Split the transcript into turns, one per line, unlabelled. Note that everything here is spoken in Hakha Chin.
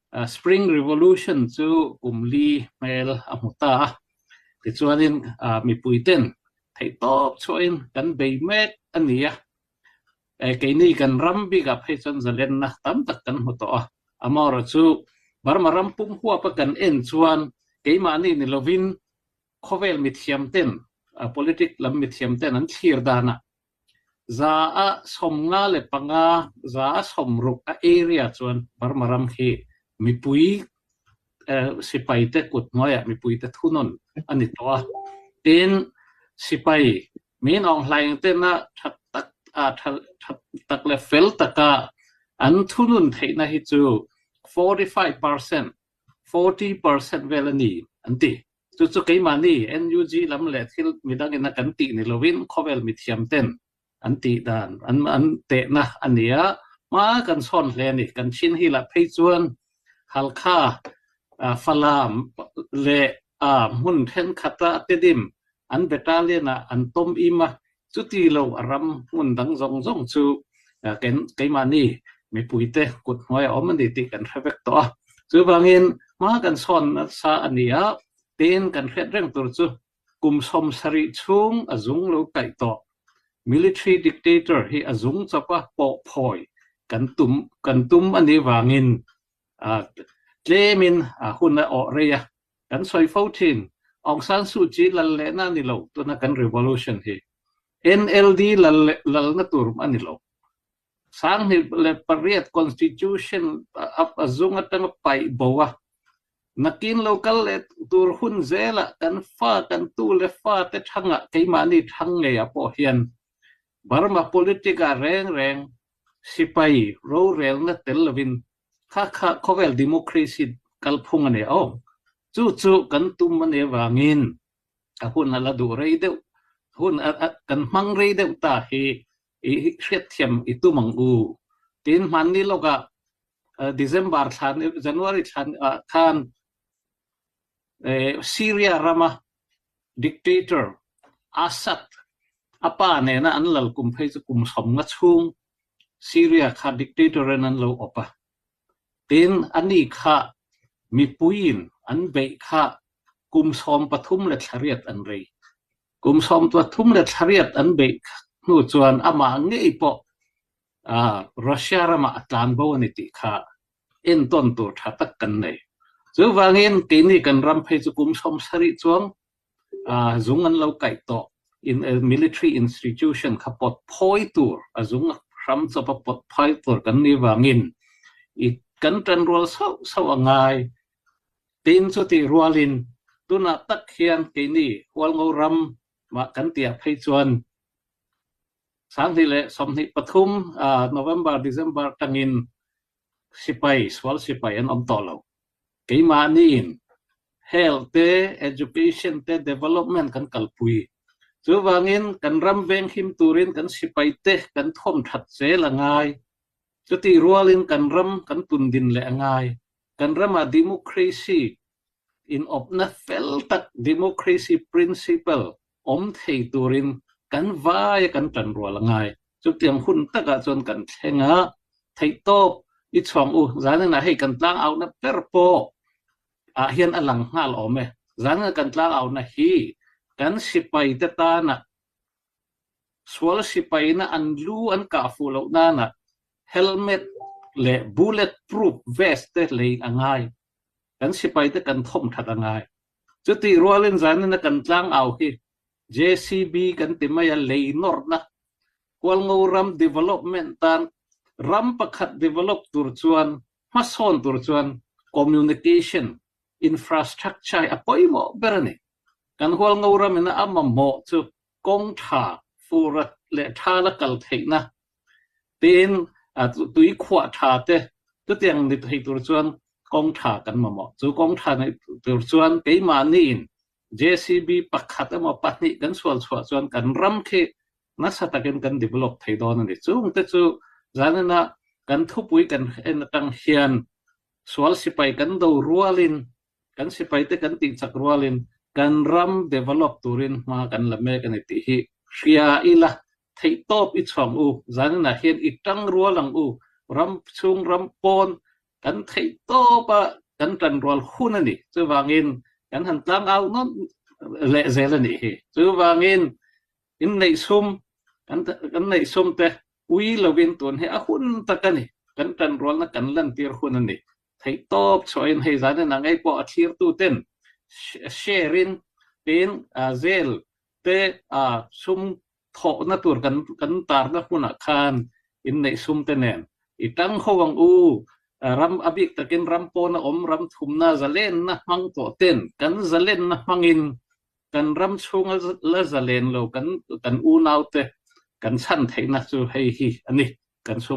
Spring Revolution cu kum li hmel a hmu ta a. Tichuanin mipuiten theihtawp chhuahin kan bei mek a ni a. Keini kan ram bikah phei chuan zalenna tam tak kan hmu tawh a. Amaherawhchu Burma ram pum huapa kan en chuan keimahni ni lovin khawvel mithiamten, politic lam mithiamten an thlir danah 155, 160 a area chuan Burma ram hi mipui sipaite kut hnuaiah mipuite thunawn a ni tawh a. Tin, sipai min Aung Hlaing tena tha tak tha tak leh fel taka an thunun theihna hi chu 45%, 40% vel a ni an ti. Chu chu keimahni NUG lam leh thil midangin a kan tih ni lovin khawvel mithiam ten an tih dan an an tehna a ni a, hma kan chhawn hle a ni. Kan chin hi lah phei chuan Halkha, Falam leh hmun thenkhata Tedim an battalion ah an tawm im a, chuti lo a ram hmun dang zawng zawng chu keimahni mipuite kut hnuai a awm a ni tih kan hre vek tawh a. Chuvangin hma kan sawn nasa a ni a, tin kan hriat reng tur chu kum 70 chhung a zung lo kaih tawh. Military dictator hi a zung chawp a pawh phawi kan tum kan tum a nih vangin tlemin hun a awh rei a. Kan sawi fo thin, Aung San Suu Kyi lal lehna a ni lo, tuna kan revolution hi NLD lal lalna tur a ni lo. 2008 Constitution a zung atanga paih bo a, nakin lo kal leh tur hun zelah kan fa, kan tu leh fa te thangah keimahni thang ngeiah pawh hian Burma politic ah reng reng sipai rorelna tel lovin Kha kha khawvel democracy kalphung a ni aw. Chu chu kan tum a nih avangin a hun a la duh rei deuh, hun kan hmang rei deuh ta hi i hriatthiam i tum ang u. Tin, hmanni lawkah December thla, January thla ah khan Syria rama dictator Assad a pa nena an lal kum phei chu kum 50 chhung Syria kha dictator in an lo awp a. Tin, ani kha mipuiin an beih kha kum 38 an rei. Kum 38 an beih hnu chuan amah ngei pawh Russia ramah a tlan bo a ni tih kha entawn tur tha tak kan nei. Chuvangin keini kan ram phei chu kum 70 chuang zung an lo kaih tawh in military institution kha pawt phawi tur a zung hram chawp a pawt phawi tur kan nih vangin i kan tan rual sauh sauh a ngai. Tin chutih rualin tunah tak hian keini Hualngo ram mah kan tih ah phei chuan 2023 November December tangin sipai sual sipai an awm tawh lo. Keimahniin health te, education te, development kan kalpui. Chuvangin kan ram venghim turin kan sipai te kan thawm that zel a ngai. Chutih rualin kan ram kan tundin leh a ngai. Kan ramah democracy inawpna fel tak, democracy principle awm thei turin kan vai a kan tan rual a ngai. Chutiang hun takah chuan kan thleng a, theihtawp i chhuang u, zaninah hei kan tlang auhna ber pawh ah hian a lang nghal awm e. Zaninah kan tlang auhna hi kan sipai te tana sual sipaina an lu an kah fuh loh nana helmet leh bullet proof vest te lei a ngai. Kan sipai te kan thawm that a ngai. Chutih rualin zanina kan tlang au hi JCB kan ti mai a, lei nawrhna Hualngo ram development tan ram pakhat develop tur chuan hmasawn tur chuan communication infrastructure hi a pawimawh ber a ni. Kan Hualngo ram ina a mamawh chu kawng tha, fur leh tha la kal theihna Tin, tui khuah tha te chutiang ni thei tur chuan kawng tha kan mamawh. Chu kawng tha nei tur chuan keimahniin JCB pakhat emaw pahnih kan sual chhuah chuan kan ram khi nasa takin kan develop thei dawn a ni. Chungte chu zanina kan thupui kan en atang hian sual sipai kan do rualin kan sipaite kan tihchak rualin kan ram develop turin hma kan la mek a ni tih hi hria ila theihtawp i chhuang u, zaninah hian i tang rual ang u, ram chhung ram pawn. Kan theih tawp a kan ṭanrual hun a ni. Chuvangin kan han tlangau nawn lehzel a nih hi. Chuvangin in neih sum kan kan neih sum te ui lovin tun hi a hun tak a ni. Kan ṭanrualna kan lantir hun a ni. Theih tawp chhuahin hei zan in a ngei pawh a thlirtu ten share in tin zel te sum thawhna tur kan kan tarna hmunah khan inneih sum te nen i tang ho ang u. Ram a bik takin ram pawna awm ram thumna zalenna hmang tawh ten kan zalenna hmangin kan ram chhunga la zalen lo kan kan unaute kan chhan theihna chu hei hi a ni. Kan sum.